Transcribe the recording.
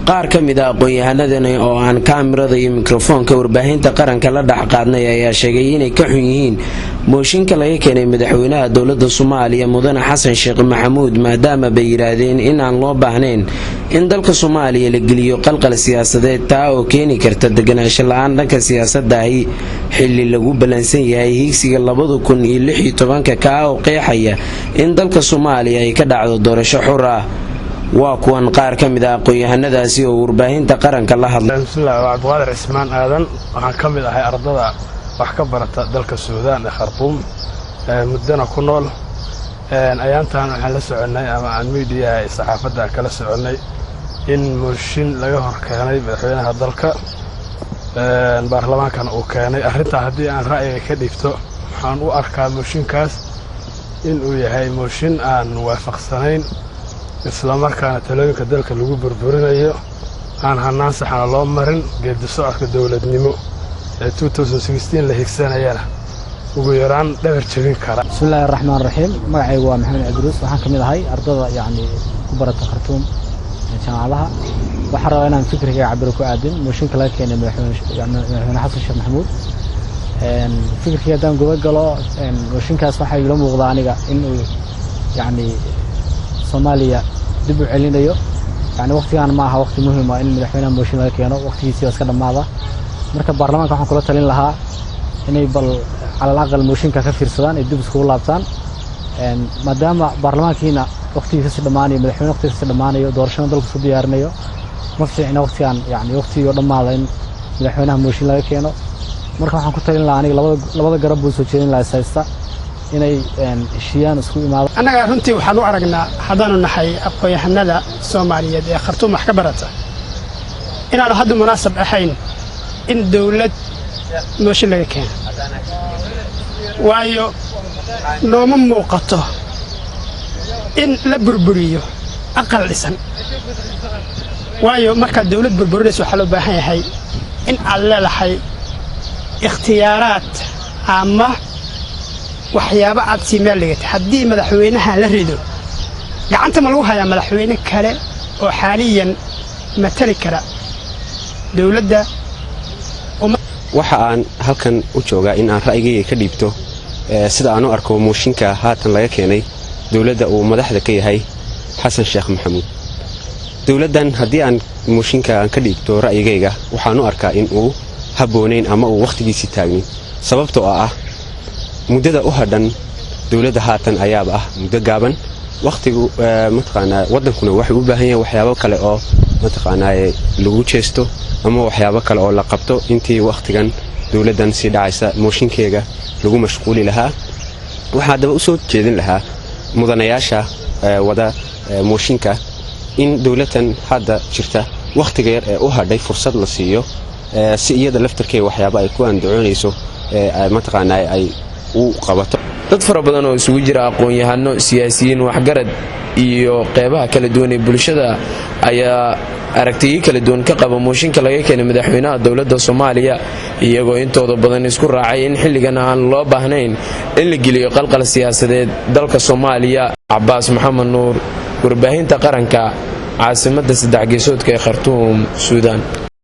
Qaar ka mid ah aqoon-yahanadani oo aan kaamirada iyo mikrofoonka Warbaahinta Qaranka la dhex qaadnay ayaa sheegay inay ka xun yihiin mooshinka laga keenay madaxweynaha dowlada Soomaaliya, Mudane Xasan Sheekh Maxamuud, maadaama bay yidhaahdeen in aan loo baahnayn in dalka Soomaaliya la geliyo qalqal siyaasadeed, taa oo keeni karta deganaansho la-aan dhanka siyaasadaahi, xilli lagu ballansan yahay hiigsiga 2016-ka, kaa oo qeexaya in dalka Soomaaliya ay ka dhacdo doorasho xur ah. Waa kuwan qaar ka mid ah aqoon-yahanadaasi oo Warbaahinta Qaranka la hadlay. Bismillaah, waa Cabdiqaadir Cismaan Aadan. Waxaan ka mid ahay ardada wax ka barata dalka Suudaan ee Khartuum, muddana ku nool. Ayaantan waxaan la soconnay ama aan miidiyaha iyo saxaafadda kala soconnay in mooshin laga hor keenay madaxweynaha dalka, baarlamaankana uu keenay arrintaa. Haddii aan ra'yiga ka dhiibto, waxaan u arkaa mooshinkaas in uu yahay mooshin aan waafaqsanayn, islamarkaana talooyinka dalka lagu burburinayo, aan hannaan saxana loo marin, geedi socodka dowladnimo ee la higsanayana ugu yaraan dhabar jebin kara. Bismillahi araxmaan raxiim. Magacaygu waa Maxamed Cabdiruus. Waxaan ka mid ahay ardada yacni ku barata Khartuum jaamacadaha. Waxaan rabaa inaan fikrigayga cabiro ku aadin mooshinka laga keenay madaxweyne Xasan Sheekh Maxamuud. Fikirkii haddaan guda galo, mooshinkaas waxaa iila muuqdaa aniga in uu yacni Soomaaliya dib u celinayo. Yani waqtigan ma aha waqti muhiim ah in madaxweynaha mooshin laga keeno, waqtigiisii baa iska dhammaada. Marka baarlamaanka waxaan kula talin lahaa inay bal calal aqal mooshinka ka fiirsadaan, ay dib iskugu laabtaan, maadaama baarlamaankiina waqtigii kasii dhammaanayo, madaxweyne waqtiga kasii dhammaanayo, doorashada dalku isu diyaarinayo. Ma fiicna waqtigan, yani waqtigii oo dhammaada, in madaxweynaha mooshin laga keeno. Marka waxaan ku talin lahaa aniga labada garab buu soo jeedin lahaa haysta inay heshiiyaan, isku imaado. Annaga runtii waxaan u aragnaa, haddaanu nahay aqoon-yahanada Soomaaliyeed ee Khartuum wax ka barata, inaanu hadda munaasab ahayn in dawlad mooshin laga keeno, waayo nooma muuqato in la burburiyo aqal dhisan. Waayo markaad dawlad burburinayso, waxaa loo baahan yahay in aad leedahay ikhtiyaaraad ama waxyaabo aad sii meel dhigatay. Haddii madaxweynaha la rido, gacanta ma lagu hayaa madaxweyne kale oo xaaliyan matali kara dawladda? Waxa aan halkan u joogaa in aan ra'yigayga ka dhiibto sida aan u arko mooshinka haatan laga keenay dowladda uu madaxda ka yahay Xasan Sheekh Maxamuud. Dowladdan haddii aan mooshinka aan ka dhiibto ra'yigayga, waxaan u arkaa in uu habboonayn ama uu wakhtigiisii taagnin, sababtoo ah muddada u hadhan dowladda haatan ayaaba ah muddo gaaban. Wakhtigu mataqaanaa waddankuna waxuu u baahan yahay waxyaabo kale oo mataqaanaa lagu jeesto ama waxyaabo kale oo la qabto intii wakhtigan dowladdan sii dhacaysa mooshinkeega lagu mashquuli lahaa. Waxaa haddaba u soo jeedin lahaa mudanayaasha wada mooshinka in dowladdan hadda jirta wakhtiga yar ee u hadhay fursad la siiyo, si iyada laftarkeega waxyaaba ay ku andacoonayso mataqaanaa ay u qabato. Dad fara badan oo isugu jira aqoon-yahano, siyaasiyiin, waxgarad iyo qeybaha kala duwan ee bulshada ayaa aragtiyo kala duwan ka qaba mooshinka laga keenay madaxweynaha dowladda Soomaaliya, iyagoo intooda badan isku raacay in xilligan aan loo baahnayn in la geliyo qalqal siyaasadeed dalka Soomaaliya. Cabaas Maxamed Nuur, Warbaahinta Qaranka, caasimadda saddex geesoodka ee Khartuum, Suudaan.